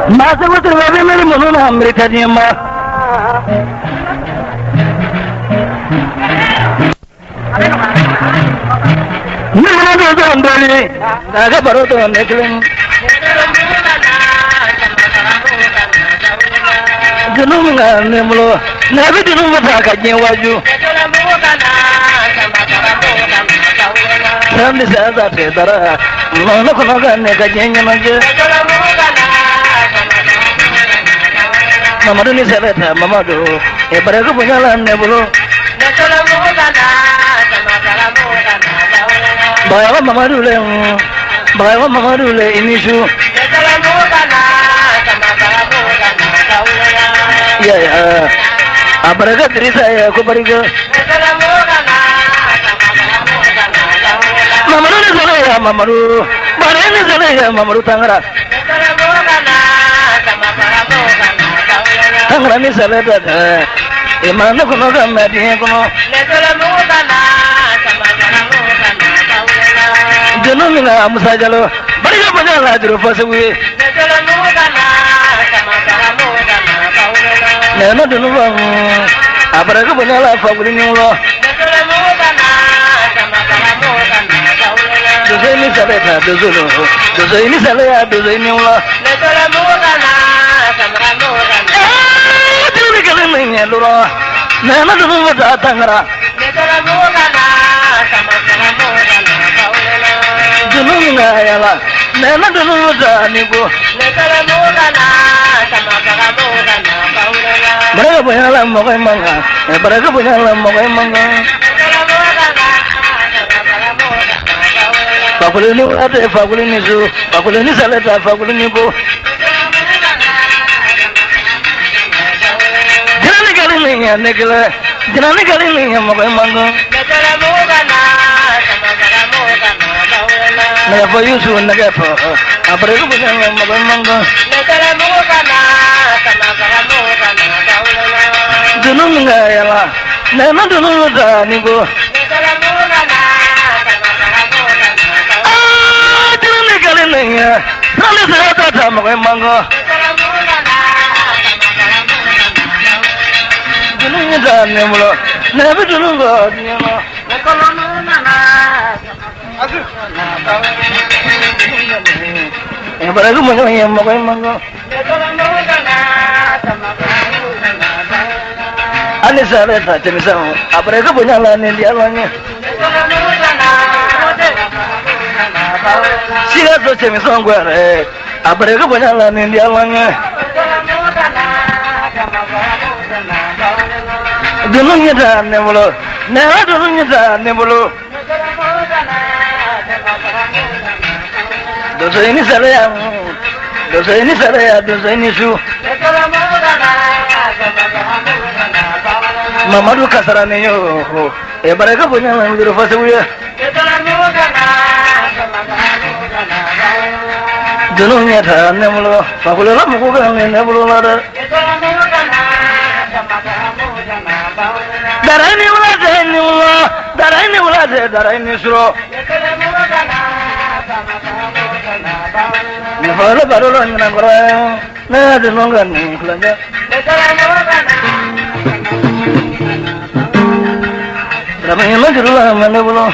Maa segu siribe bɛ miiri minnu na miiri tɛ diɲɛ ma. Ni mana don sɔn dɔɔni, k'a kɛ baro tɔ ne kelen. Dunun min ka ne bolo, ne bɛ dunun bɛ taa ka diɲɛ waaju. Fɛn bɛ se ka tɛ dara, nɔnɔ kɔnɔ ka ne ka diɲɛ ɲɛnajɛ. Mamadu ni sɛbɛ tɛ Mamadu, e barika bonya la ne bolo. Bagayogo Mamadu le, Bagayogo Mamadu le i ni su. Ya ya, a barika Dirisa ye ko barika. Mamadu ni sɛbɛ ya Mamadu, Bari ni sɛbɛ ya Mamadu Tangara. Tangara ni sɛbɛ tɛ dɛ, e ma ne kɔnɔ ka mɛn diɲɛ kɔnɔ. Dunun min na Musa Jalo, barika bonya la juru fɔ segu ye. Nɛnɛ dunun bɔ, a barika bonya la fakuli ni wula. Dozo ni sɛbɛ ta dozo lo, dozo ni sɛbɛ ya dozo ni wula. Jiri kelen min ɲɛ dɔrɔn, nɛnɛ dunun bɛ taa Tangara. Dunun min ka yala, nɛnɛ dunun bɛ taa ni ko. Barika bonya la mɔgɔ man kan, barika bonya la mɔgɔ man kan. Fakuli ni wula tɛ fakuli ni su, fakuli ni sɛlɛ tɛ fakuli ni ko. Jinɛ kelen min ɲɛ ne kelen, jinɛ kelen min ɲɛ mɔgɔ man kan. Nɛgɛ fɔ Yusu nɛgɛ fɔ, a barika bonya la mɔgɔ man kan. Dunun min ka yala, nɛnɛ dunun bɛ taa ni ko. Jinɛ kelen min ɲɛ, sani sɛgɛ tɛ taa mɔgɔ man kan. Dunun min taa ne bolo, ne bɛ dunun bɔ diɲɛ ma. Barika bonya la mɔgɔ man kan. Ani sɛbɛ ta cɛmisɛnw, a barika bonya la ni diya ɲɛ. Sikaso cɛmisɛnw gwɛrɛ, a barika bonya la ni diya ɲɛ. Dunun ɲɛ tɛ ne bolo, ne yɛrɛ dunun ɲɛ tɛ ne bolo. Dozo ni sɛbɛ ya, dozo ni sɛbɛ ya, dozo ni su. Mamadu kasara ni yo, e barika bonya la ni fɔ segu ye. Dunun ɲɛ tɛ ne bolo, fakolela mugu bɛ ne bolo la dɛ. Dara ni wula tɛ ni wula, dara ni wula tɛ dara ni surɔ. Ni fɔlɔ baro la ɲinan kɔrɔ ne dunun ka nin kulonkɛ. Dama ɲɛma juru la ma ne bolo.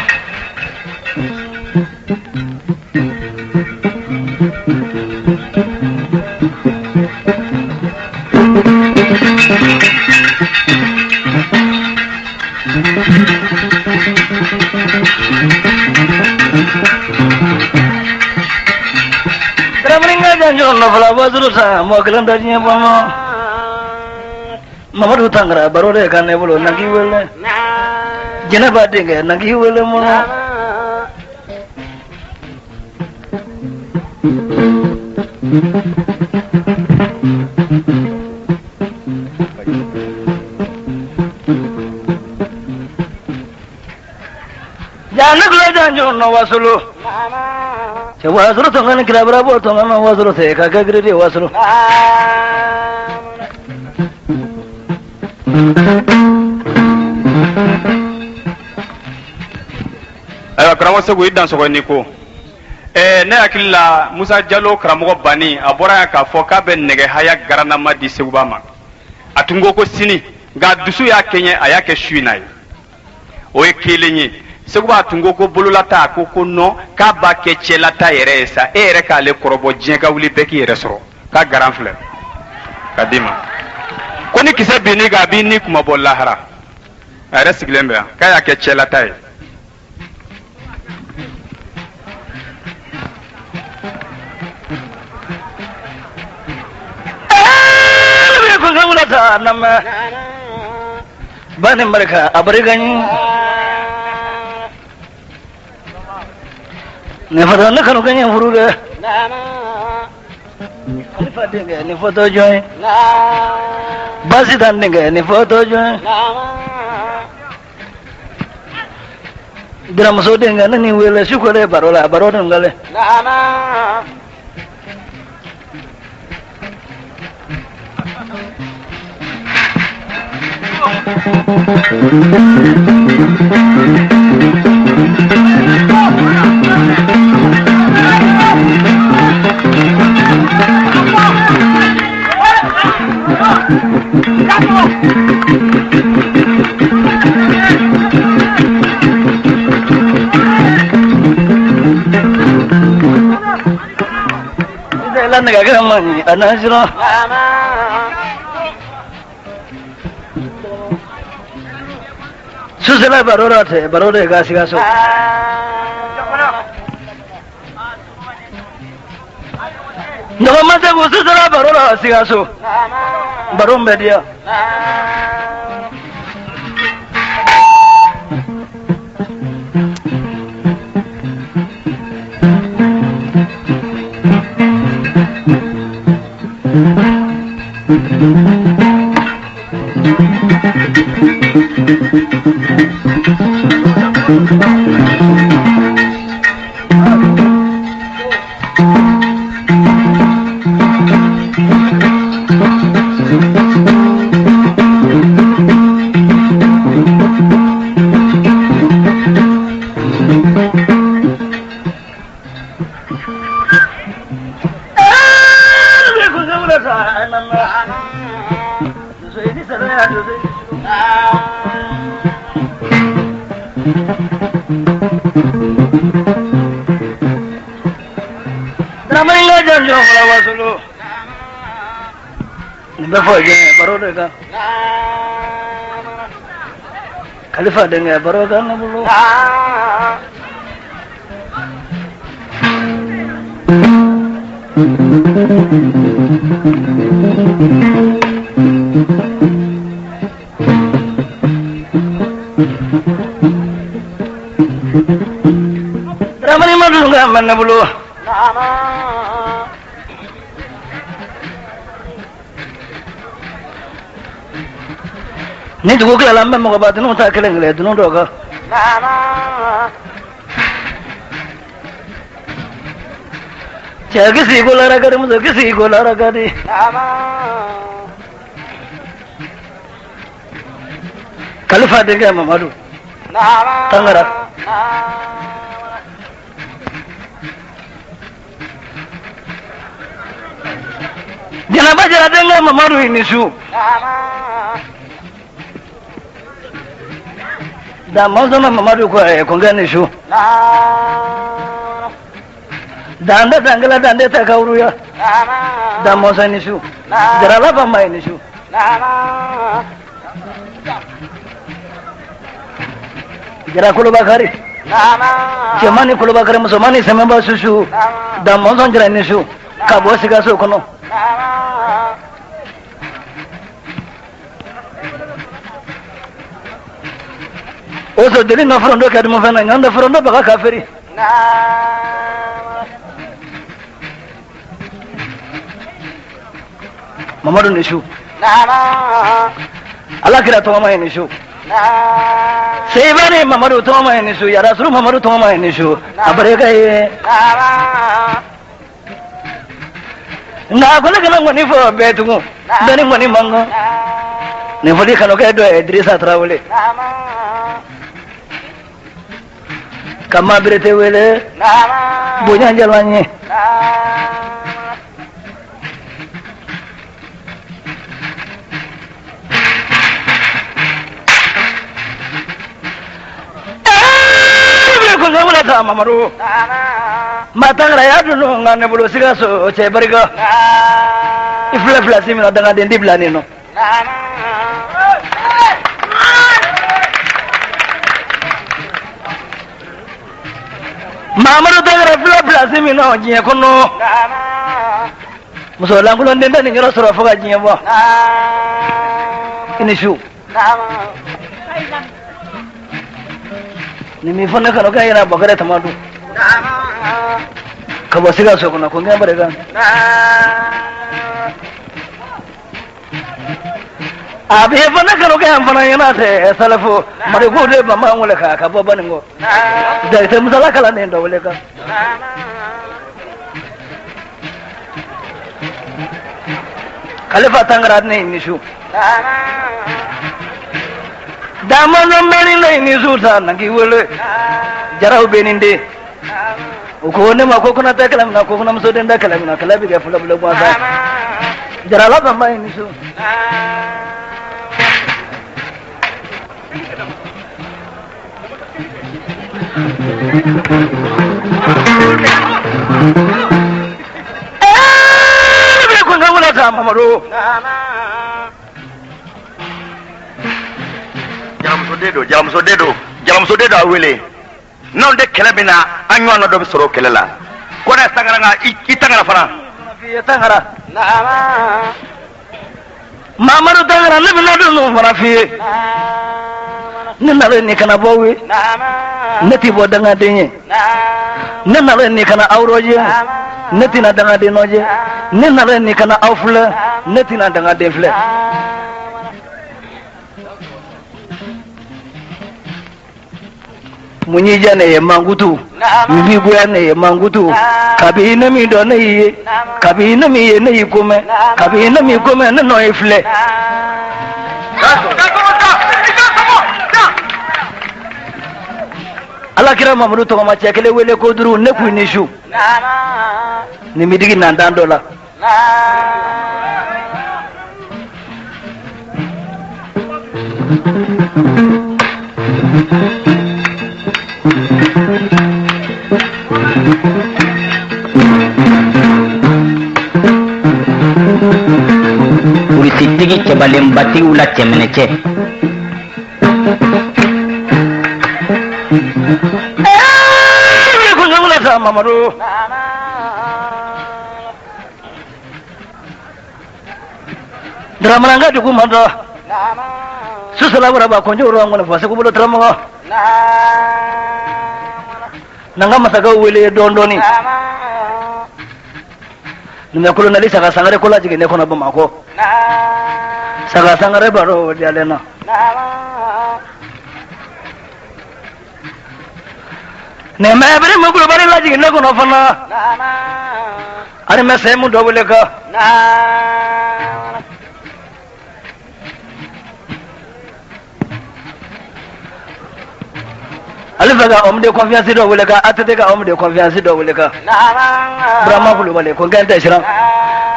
Dramani janjo nɔfɛla wasuru san mɔgɔ kelen tɛ diɲɛ kɔnɔ. Mamadu Tangara baro de ka ne bolo na k'i wele. Jɛnɛba denkɛ na k'i wele mɔnɔ. Ja ne kulo janjo nɔ wasolo. Cɛ wasolo tɔngɔ ni kirabara bɔ tɔngɔ ma wasolo tɛ ka kɛ giridi wasolo. Ayiwa, karamɔgɔ Segu, i dansɔgɔ ni ko. Ne hakili la Musa Jalo karamɔgɔ Bani, a bɔra yan k'a fɔ k'a bɛ nɛgɛ haya garanama di Seguba ma. A tun ko ko sini, nka dusu y'a kɛɲɛ, a y'a kɛ su in na ye. O ye kelen ye. Seguba tun ko ko bololata, a ko ko non, k'a b'a kɛ cɛlata yɛrɛ ye sa. E yɛrɛ k'ale kɔrɔbɔ, diɲɛ ka wuli, bɛɛ k'i yɛrɛ sɔrɔ. K'a garan filɛ ka d'i ma, ko ni kisɛ binn'i kan, a b'i ni kuma bɔ lahara. A yɛrɛ sigilen bɛ yan k'a y'a kɛ cɛlata ye. Bani barika a barika ɲi ne fata ne kanu kɛ furu kɛ Alifa denkɛ ni fɔtɔ jɔn ye, Basitan denkɛ ni fɔtɔ jɔn ye, Biramuso denkɛ ne ni wele su kolen baro la, baro dun gale. La nɛgɛ kɛ man ɲi a na siran. Susela baro la tɛ baro de ka sikaso. Nɔgɔma tɛ ko susela baro la sikaso. Baro bɛ diya. Nin bɛ fɔ jɔn baro de kan? Kalifa denkɛ baro kan ne bolo. Dramani ma dun ka man ne bolo. Ni dugu tilala, n bɛ mɔgɔba dunun ta kelen kelen dunun dɔ kan. Cɛ kisi ko lara ka di, muso kisi ko lara ka di. Kalifa denkɛ Mamadu Tangara. Jɛnɛba Jara denkɛ Mamadu, i ni su. Da mɔnsɔn Mamadu ko kɔnkɛ ni su. Dande dangela dande tɛ kawuruya. Da mɔnsɔn ni su. Jarala ba ma ni su. Jara Kolobakari. Cɛman ni Kolobakari, musoman ni sɛmɛba susu. Da mɔnsɔn Jara ni su. Ka bɔ Sikaso kɔnɔ. O so deli na forondo kɛ dumufɛn na ɲɔn tɛ forondo baga ka feere. Mamadu ni su. Ala kira tɔgɔma ye ni su. Seyibani Mamadu tɔgɔma ye ni su. Yarasuru Mamadu tɔgɔma ye ni su. A barika ye. Nka ko ne kana ŋɔni fɔ bɛɛ tugun. Bɛɛ ni ŋɔni man kan. Nin fɔli kanu kɛ dɔ ye Dirisa Tarawele. Ka Ma Berete wele. Bonya diyara n ye. Mamadu maa Tangara y'a dun nka ne bolo Sikaso cɛ barika i filɛ pilasi min na dangaden ti bila nin nɔ. Mamadu Tangara filɛ pilasi min na diɲɛ kɔnɔ muso lankolon den tɛ nin yɔrɔ sɔrɔ fo ka diɲɛ bɔ. I ni su. Nin min fɔ ne kanu ka yɛrɛ Bakari Tamadu ka bɔ Sikaso kɔnɔ ko n kɛ barika. A bɛ fɔ ne kanu kɛ fana ɲɛna tɛ Salifu Mariku de bama wele ka bɔ Banikɔ Jakite Musala kalanden dɔ wele kan. Kalifa Tangara ne ni su. Damandɔ mɛnni ne ni su ta na k'i wele jaraw bɛ nin den u ko ne ma ko kɔnɔ tɛ kɛlɛ min na ko kɔnɔmuso den tɛ kɛlɛ min na kɛlɛ bɛ kɛ fɔlɔ fɔlɔ gansan jarala banba ye ni su. Mamadu jaramuso den don, jaramuso den don, jaramuso den don, a wele n'anw tɛ kɛlɛ min na, an ɲɔgɔn dɔ bɛ sɔrɔ o kɛlɛ la. Kɔnɛ Tangara nka i Tangara fana. Tangara Mamadu Tangara ne bɛna don fana f'i ye ne nalen nin kana bɔ ye ne t'i bɔ dangaden ye ne nalen nin kana aw rɔjɛ ne tɛna dangaden nɔjɛ ne nalen nin kana aw filɛ ne tɛna dangaden filɛ. Mun y'i diya ne ye mankutu min b'i goya ne ye mankutu kabi ne min dɔn ne y'i ye kabi ne min ye ne y'i ko mɛn kabi ne min ko mɛn ne nɔ ye filɛ. Alakira Mamadu tɔgɔma cɛ kelen wele ko duuru ne k'u ni su nin bɛ digi nantan dɔ la. Kulusitigi cɛbalenbatigiw la cɛminɛcɛ. Mamadu Dramana dugu man dɔ susala wara ba kɔnjɛ wara ŋɔnɔ fɔ segu bolo taramɔgɔ n'an ka masakɛw wele dɔɔni dɔɔni numɛ kolonɛli Saga Sangare ko lajigin ne kɔnɔ Bamakɔ Saga Sangare baro diyalen na nin bɛ Ibrahima Kulubali lajigin ne kɔnɔ fana ani bɛ sɛmu dɔ wele kan. Ale fɛ ka homme de confiance dɔ wele kan ATT ka homme de confiance dɔ wele kan Burama Kulubali ko n kɛ n tɛ siran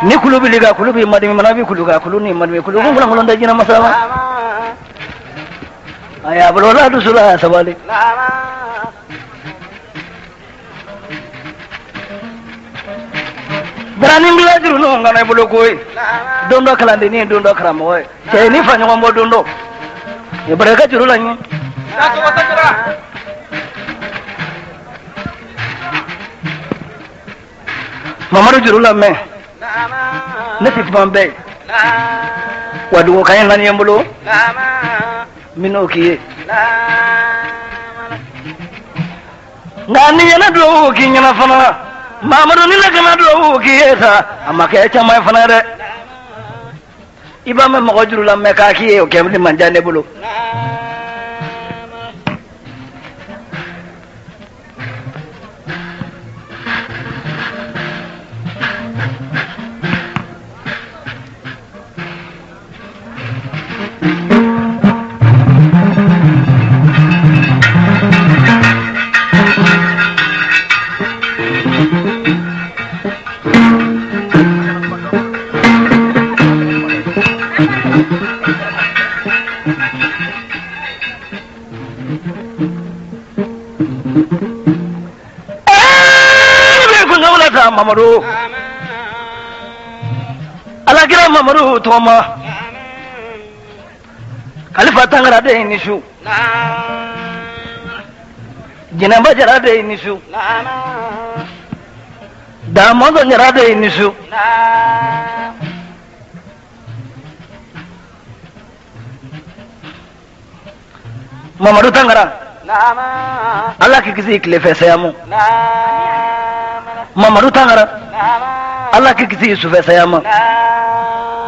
ni kulu b'i kan kulu b'i madimi mana b'i kulu kan kulu ni madimi kulu ko nkolonkolon tɛ jinɛ masa ma a y'a bolo la dusu la sabali. Daranin bila juru ninnu kana i bolo ko ye don dɔ kalandennin ye don dɔ karamɔgɔ ye cɛ ni fa ɲɔgɔn bɔ don dɔ i bara i ka juru la ɲɛ. Mamadu juru lamɛn ne tɛ kuma bɛɛ ye wa dugu ka ɲi naani ye n bolo n bɛ n'o k'i ye. Nka ni ye ne duwawu k'i ɲɛna fana Mamadu ni ne kana duwawu k'i ye sa a ma kɛ caman ye fana dɛ i b'a mɛn mɔgɔ juru la mɛ k'a k'i ye o kɛli man diya ne bolo. Mamadu Alakira Mamadu tɔgɔma Kalifa Tangara de ni su Jɛnɛba Jara de ni su Damɔzɔn Jara de ni su Mamadu Tangara Ala k'i kisi tilefɛ saya ma Mamadu Tangara Ala k'i kisi sufɛ saya ma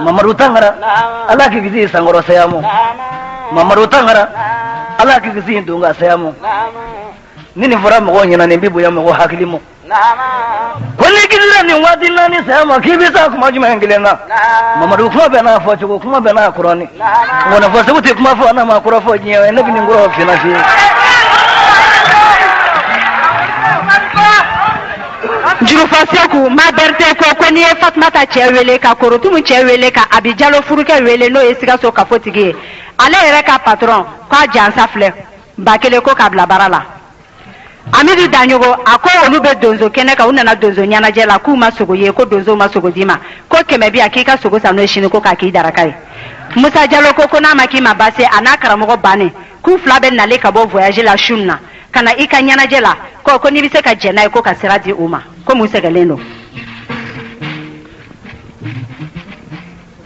Mamadu Tangara Ala k'i kisi sankɔrɔ saya ma Mamadu Tangara Ala k'i kisi donka saya ma ni nin fɔra mɔgɔw ɲɛna nin bɛ bonya mɔgɔ hakili ma ko n'i kisira nin waati naani saya ma k'i bɛ sa kuma jumɛn kelen na Mamadu kuma bɛɛ n'a fɔ cogo kuma bɛɛ n'a kɔrɔni ŋɔnifɔ segu tɛ kuma fɔ n'a ma kɔrɔ fɔ diɲɛ ye ne bɛ nin kɔrɔ fina f'i ye. Jurufa Seku ma Berete ko ko n'i ye Fatumata cɛ wele ka Korotumu cɛ wele ka Abi Jalo furukɛ wele n'o ye Sikaso kafotigi ye ale yɛrɛ ka patɔrɔn k'a jansa filɛ 1000 ko k'a bila baara la Amidu Daɲogo a ko olu bɛ donso kɛnɛ kan u nana donso ɲɛnajɛ la k'u ma sogo ye ko donso ma sogo d'i ma ko 100 bi yan k'i ka sogo san n'o ye sini ko k'a k'i daraka ye Musa Jalo ko ko n'a ma k'i ma baasi ye a n'a karamɔgɔ bannen k'u fila bɛ nalen ka bɔ voyage la su in na ka na i ka ɲɛnajɛ la ko ko n'i bɛ se ka jɛn n'a ye ko ka sira di u ma ko mun sɛgɛnlen don.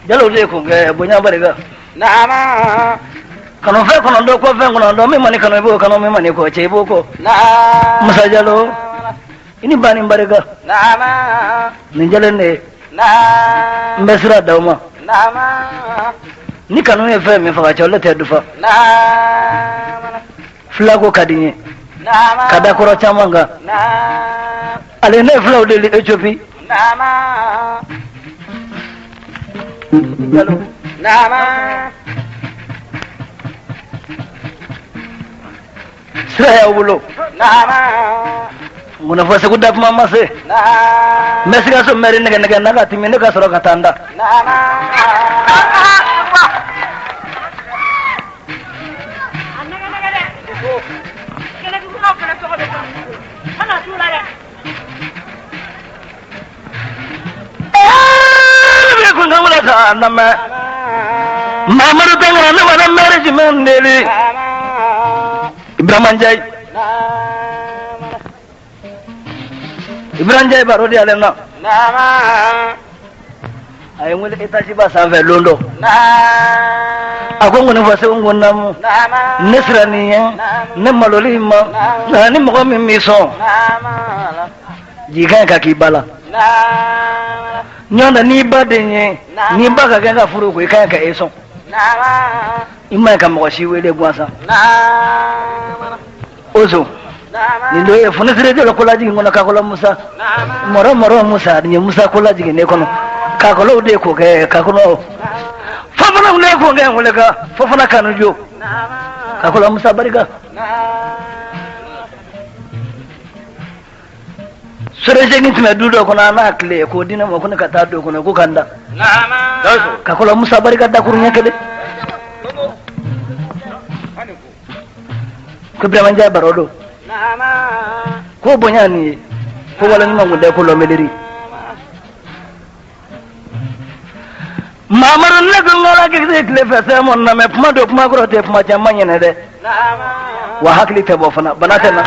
Jalo de ye kun kɛ bonya barika. Kanu fɛn kɔnɔntɔn kɔ fɛn kɔnɔntɔn min man'i kanu i b'o kanu min man'i kɔ cɛ i b'o kɔ. Musa Jalo i ni ba ni barika. Nin jalen de ye. N bɛ sira d'aw ma. Ni kanu ye fɛn min faga cɛ olu tɛ dufa. Filako ka di n ye. Ka da kɔrɔ caman kan. Ale ne filaw deli Ethiopie. Jalo. Sira y'aw bolo. Ŋɔnifɔ segu da kuma ma se. N bɛ Sikaso mɛri nɛgɛ nɛgɛ n'a ka timi ne ka sɔrɔ ka taa n da. Mamadu Tangara ne fana mɛri jumɛn deli Ibrahima Njayi Ibrahima Njayi baro di ale na a ye n wele étage ba sanfɛ lon dɔ a ko ŋɔnifɔ segu n ko naamu ne sirannen ɲɛ ne maloli ma nka ni mɔgɔ min m'i sɔn jigi ka ɲi ka k'i ba la ɲɔgɔn tɛ n'i ba den ye n'i ba ka kɛ ka furu ko i ka ɲi ka e sɔn i man ɲi ka mɔgɔ si wele gansan ozo nin dɔ ye fonisire jɔlɔ kolajigin kɔnɔ kakɔlɔ musa mɔrɔ mɔrɔ musa nin ye musa kolajigin ne kɔnɔ kakɔlɔw de ko kɛ kakɔlɔ fofana de ko kɛ wele ka fofana kanu jo kakɔlɔ musa barika sore seegin tun bɛ du dɔ kɔnɔ a n'a tile k'o di ne ma ko ne ka taa du kɔnɔ ko ka n da kakɔlɔ musa barika dakuru ɲɛ kelen ko Ibrahima Njayi baro don ko bonya nin ye ko wala ɲuman kun tɛ ko lɔmeliri Mamadu ne ko n k'Ala k'i tile fɛ sɛ mɔn na mɛ kuma don kuma kɔrɔ tɛ kuma caman ɲɛnɛ dɛ wa hakili tɛ bɔ fana bana tɛ na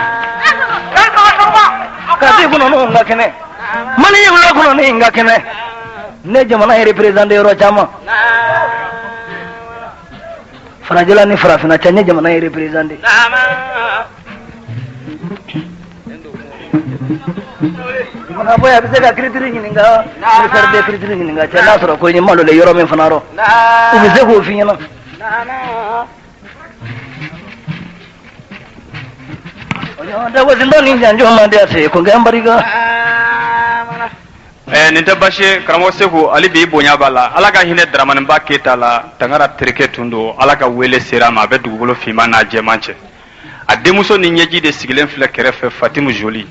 kasi kɔnɔ n'o ka kɛnɛ mali wula kɔnɔ ni ka kɛnɛ ne jamana ye représenté yɔrɔ caman farajɛla ni farafinna cɛ n ye jamana ye représenté Fana bɔ a bɛ se ka culture ɲininka ministère de culture ɲininka cɛ n'a sɔrɔ ko n ye malo le yɔrɔ min fana rɔ u bɛ se k'o f'i ɲɛna Dawasintɔ ni janjo man di a se ko n barika Nin tɛ basi ye karamɔgɔ segu hali bi bonya b'a la ala ka hinɛ dramaniba keyita la tangara terikɛ tun don ala ka wele sera a ma a bɛ dugukolo finman n'a jɛman cɛ a denmuso ni ɲɛji de sigilen filɛ kɛrɛfɛ fatimu joli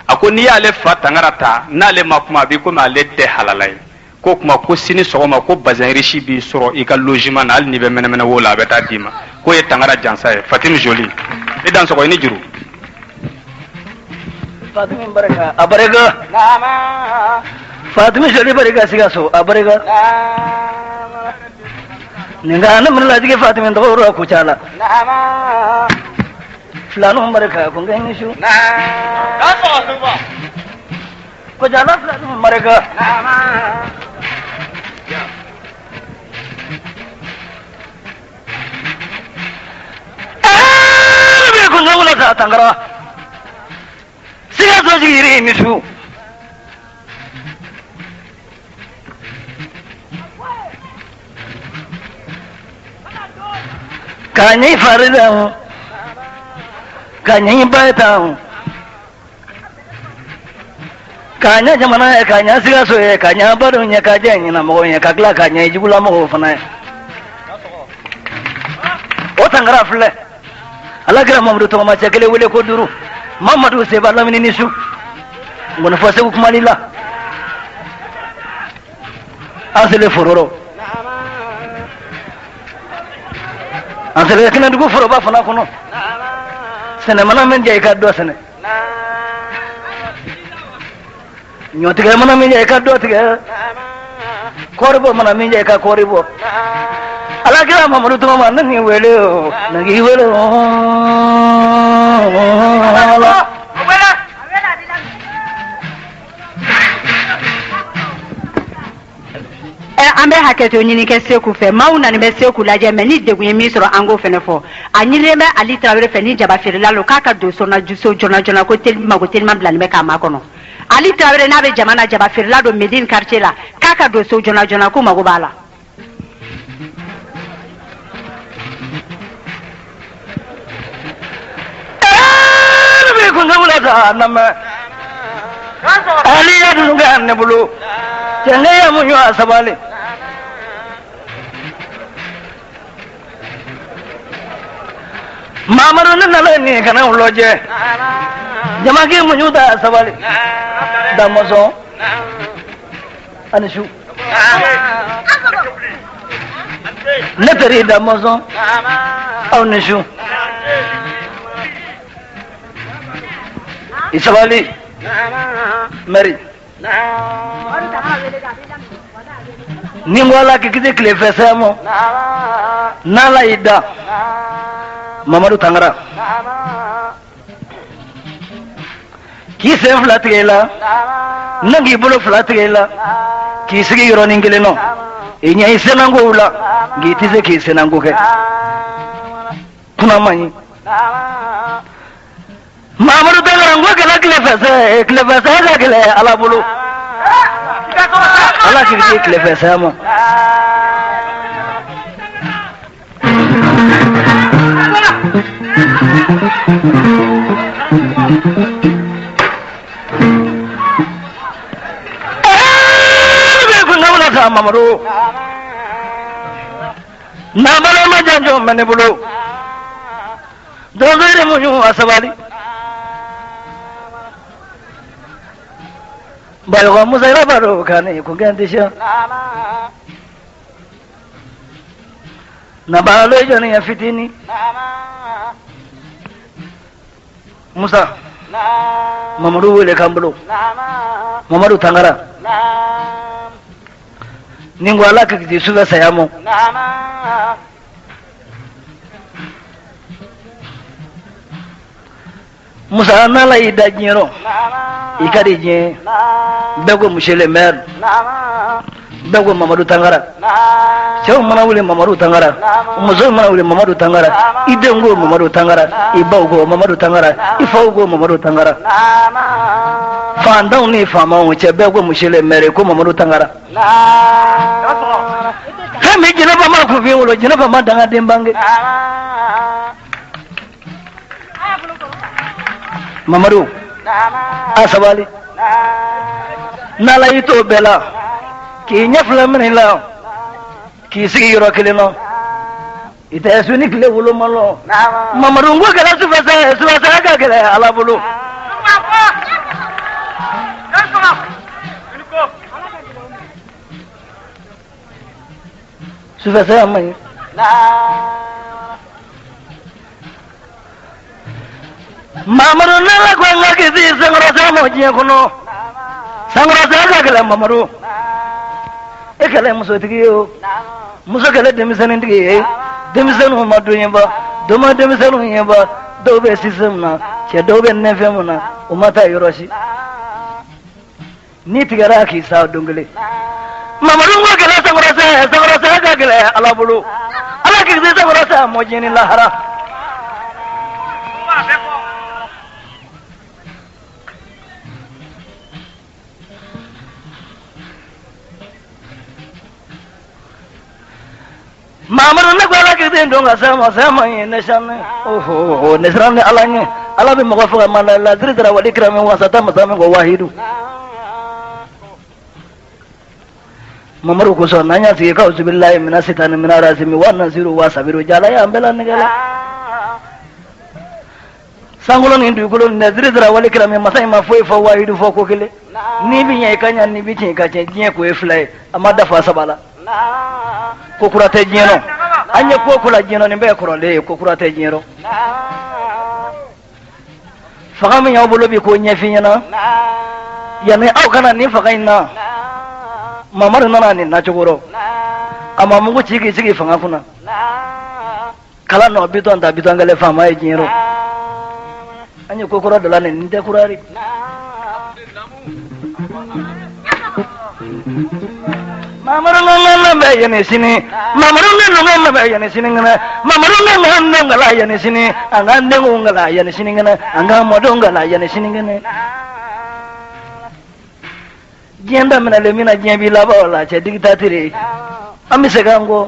a ko n'i y'ale fa tangara ta n'ale ma kuma a b'i komi ale tɛ halala ye k'o kuma ko sini sɔgɔma ko bazin riche b'i sɔrɔ i ka logement na hali n'i bɛ mɛnɛmɛnɛ wo la a bɛ taa d'i ma k'o ye tangara jansa ye fatimu joli i dansɔgɔ i ni juru. Fatimi barika a barika. Fatimi joli barika Sikaso a barika. Nin ka ne mana lajigi Fatimi tɔgɔ Kucala. Filaninw barika ko n kɛ ni su. Kucala filaninw barika. Ɛɛ kun wula ta Tangara. Sikaso jigiri ni su. Ka ɲɛ fari da ka ɲɛ ba ta ka ɲɛ jamana ye ka ɲɛ Sikaso ye ka ɲɛ badenw ye ka jɛ ɲɛnamɔgɔw ye ka tila ka ɲɛ jugulamɔgɔw fana ye. O Tangara filɛ Ala kira Mamadu tɔgɔma cɛ kelen wele ko duuru Mamadu seba lamini ni su ngɔnifɔ Segu kumali la an selen foro rɔ an selen kɛnɛdugu foroba fana kɔnɔ sɛnɛ mana min diya i ka dɔ sɛnɛ ɲɔtigɛ mana min diya i ka dɔ tigɛ kɔɔri bɔ mana min diya i ka kɔɔri bɔ Ala kira Mamadu tɔgɔma ne k'i wele o ne k'i wele o Ala. An bɛ hakɛto ɲini kɛ Seku fɛ maaw nani bɛ Seku lajɛ mais ni degun ye min sɔrɔ an k'o fɛnɛ fɔ a ɲinilen bɛ Ali Tarawele fɛ ni jaba feerela lo k'a ka don so na so joona joona ko teli mago teliman bilalen bɛ k'a makɔnɔ Ali Tarawele n'a bɛ jama na jaba feerela don Medine quartier la k'a ka don so joona joona ko mago b'a la. Ali ya dunu ka ne bolo cɛnkɛ ya muɲu a sabali Mamadu ne nana nin kana u lajɛ jamakɛ muɲu ta sabali Damɔzɔn ani su ne teri Damɔzɔn aw ni su i sabali Mɛri ni ko Ala k'i kisi tilefɛ saya ma n'Ala y'i da Mamadu Tangara k'i sen fila tigɛ i la ne k'i bolo fila tigɛ i la k'i sigi yɔrɔnin kelen nɔ i ɲɛ i sennankow la nk'i tɛ se k'i sennanko kɛ kuma man ɲi Mamadu Tangara n ko kɛlɛ tilefɛ saya tilefɛ saya ka gɛlɛn Ala bolo Ala k'i kisi tilefɛ saya ma. Mamadu n'an ma janjo mɛ ne bolo dɔgɔtɔrɔ muɲu a sabali Bayɔgɔ Musa yɛrɛ b'a dɔn ka ne kun kɛ n tɛ se nabalo jɔnni ya fitini Musa Mamadu wele kan bolo Mamadu Tangara ni ko Ala k'i sufɛ saya ma Musa n'Ala y'i da diɲɛ rɔ i ka di diɲɛ bɛɛ ko monsieur le maire bɛɛ ko Mamadu Tangara cɛw mana wuli Mamadu Tangara musow mana wuli Mamadu Tangara i denw ko Mamadu Tangara i baw ko Mamadu Tangara i faw ko Mamadu Tangara faantanw ni faamaw cɛ bɛɛ ko monsieur le maire ko Mamadu Tangara fɛn min jɛnɛba ma kunfin wolo jɛnɛba ma dangaden bange Mamadu a sabali n'Ala y'i to bɛɛ la k'i ɲɛ fila minɛ i la k'i sigi yɔrɔ kelen na i tɛ su ni tile woloma lɔ Mamadu n ko kɛlɛ sufɛ saya sufɛ saya ka gɛlɛn Ala bolo. Sufɛ saya man ɲi. Mamadu n'Ala ko an ka kisi sankɔrɔsa ma diɲɛ kɔnɔ sankɔrɔsa ka gɛlɛn Mamadu e kɛlen musotigi ye o muso kɛlen denmisɛnnintigi ye denmisɛnninw ma don ɲɛba dɔ ma denmisɛnninw ɲɛba dɔw bɛ système na cɛ dɔw bɛ neuvième na u ma taa yɔrɔ si n'i tigɛra k'i sa don kelen mamadu ko gɛlɛn sankɔrɔsa sankɔrɔsa ka gɛlɛn ala bolo ala k'i kisi sankɔrɔsa mɔ diɲɛ ni lahara Mamadu ne ko ala k'i den don ka se ma se ma ye ne sami oho ne siran ni ala ɲɛ ala bɛ mɔgɔ faga ma la ladiri dara wali kira min wasa ta masa min ko wahidu mamadu kosɔn n'an y'a sigi k'aw zubilayi mina sitani mina rasimi wa nasiru wa sabiru jala y'an bɛɛ la nɛgɛ la sankolo ni dugukolo ni ladiri dara wali kira min masa in ma foyi fɔ wahidu fɔ ko kelen n'i bɛ ɲɛ i ka ɲɛ n'i bɛ tiɲɛ i ka tiɲɛ diɲɛ ko ye fila ye a ma dafa saba la ko kura tɛ diɲɛ rɔ an ye ko ko la diɲɛ rɔ nin bɛɛ ye kɔrɔlen ye ko kura tɛ diɲɛ rɔ fanga min y'aw bolo bi k'o ɲɛf'i ɲɛna yanni aw ka na nin fanga in na mamadu nana nin nacogo rɔ a ma mugu ci k'i sigi fanga kunna kala nɔ bitɔn ta bitɔn kɛlen faama ye diɲɛ rɔ an ye ko kɔrɔ dɔ la nin nin tɛ kura ye mamadu nana bɛ yanni sini mamadu nana bɛ yanni sinikɛnɛ mamadu nana den kala yanni sini an ka denw kala yanni sinikɛnɛ an ka mɔdenw kala yanni sinikɛnɛ diɲɛ daminɛlen min na diɲɛ b'i laban o la cɛ dictateur an bɛ segin an kɔ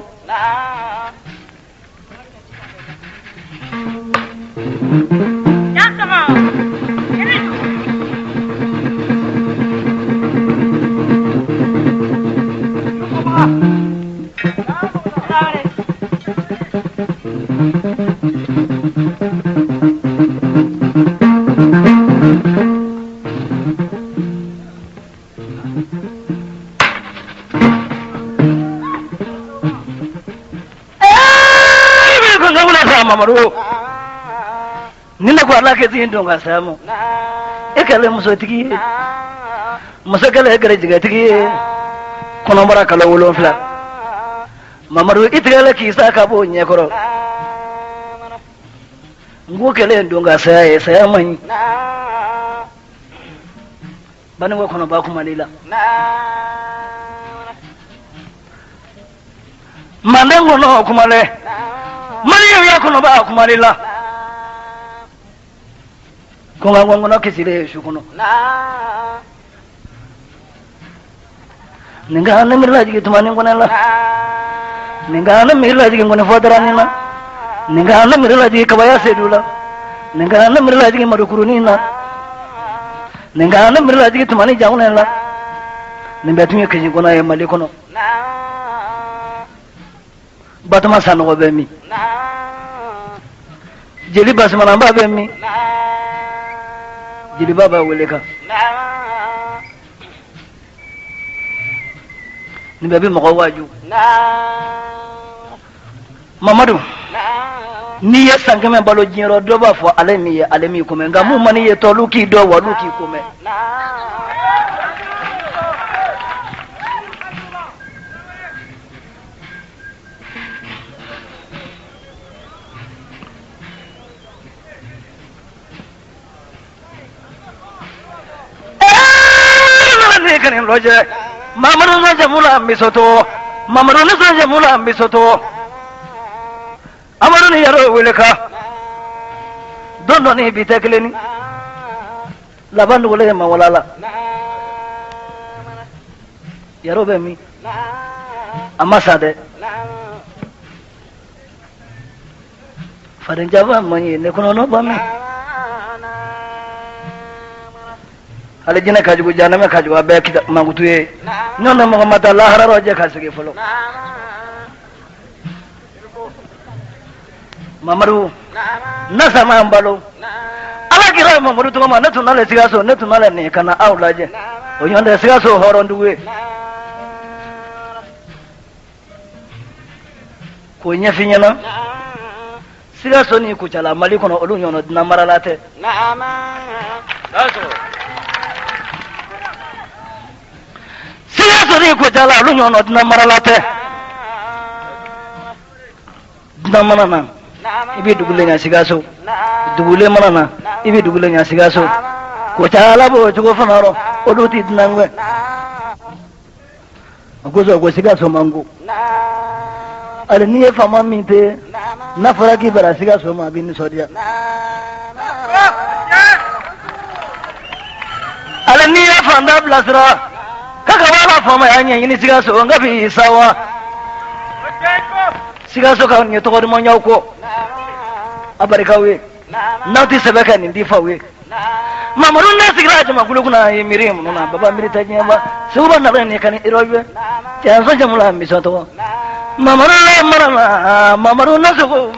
Mamadu ni ne ko ala k'i don ka saya ma e kɛlen musotigi ye muso kɛlen garijɛgɛtigi ye kɔnɔbara kalo wolonfila mamadu i tigɛlen k'i sa ka bɔ ɲɛkɔrɔ n ko kɛlen don ka saya ye saya man ɲi baninkɔ kɔnɔba kumali la manden kɔnɔ kumalen maliyɛn ya kɔnɔba kumali la kɔnka kɔnɔ kisilen su kɔnɔ nin ka ne miiri lajigin tumani kɔnɛ la nin ka ne miiri lajigin nkɔni fɔ darani na nin ka ne miiri lajigin kabaya sedu la nin ka ne miiri lajigin madukurunin na nin ka ne miiri lajigin tumani jagunɛ la nin bɛɛ tun ye kisi kɔnɔ ye mali kɔnɔ batoma sanɔgɔ bɛ min jeli basumanaba bɛ min jeliba b'a wele kan nin bɛɛ bɛ mɔgɔ waaju mamadu n'i ye san kɛmɛ balo diɲɛ rɔ dɔ b'a fɔ ale min ye ale m'i komɛn nka mun man'i ye tɔlu k'i dɔn walu k'i komɛn lɔjɛ mamadu nisɔn la misoto mamadu nisɔn la misoto amadu ni yɛrɛ wele ka don dɔ ni bi tɛ kelen ni laban dogolen ye mawala la yɛrɛ bɛ min a ma sa dɛ fadenjaba man ye ne kɔnɔ ba min alijinɛ ka jugu jahanama ka jugu a bɛɛ kita mankutu ye n'o tɛ mɔgɔ ma taa lahara rɔ jɛ ka sigi fɔlɔ mamadu na sama balo ala kira mamadu tɔgɔ ma ne tun nalen sikaso ne tun nalen nin ka na aw lajɛ o ɲɔgɔn tɛ sikaso hɔrɔndugu ye k'o ɲɛf'i ɲɛna Sikaso ni Kucala Mali kɔnɔ olu ɲɔgɔn dunan marala tɛ. Sikaso ni Kucala olu ɲɔgɔn dunan marala tɛ. Dunan mana na i bɛ dugu le ɲa Sikaso, dugulen mana na i bɛ dugu le ɲa Sikaso. Kucala b'o cogo fana rɔ, olu tɛ dunan gɛn. O kosɔn ko Sikaso man go. Hali n'i ye faama min tɛ n'a fɔra k'i bara Sikaso ma a bɛ nisɔndiya. Hali n'i ye fantan bilasira k'a ka wala faamaya ɲɛɲini Sikaso nka b'i sawa. Sikaso ka nin ye tɔgɔ duman y'aw kɔ a barikaw ye n'aw tɛ sɛbɛ kɛ nin di faw ye. Mamadu ne sigira jamakulu kunna a ye miiri minnu na baba miiri tɛ diɲɛ ba seguba nabɛ nin ka ni irɔjɛ cɛnso jamula misɔn tɔgɔ mamadu ne marala mamadu ne sogo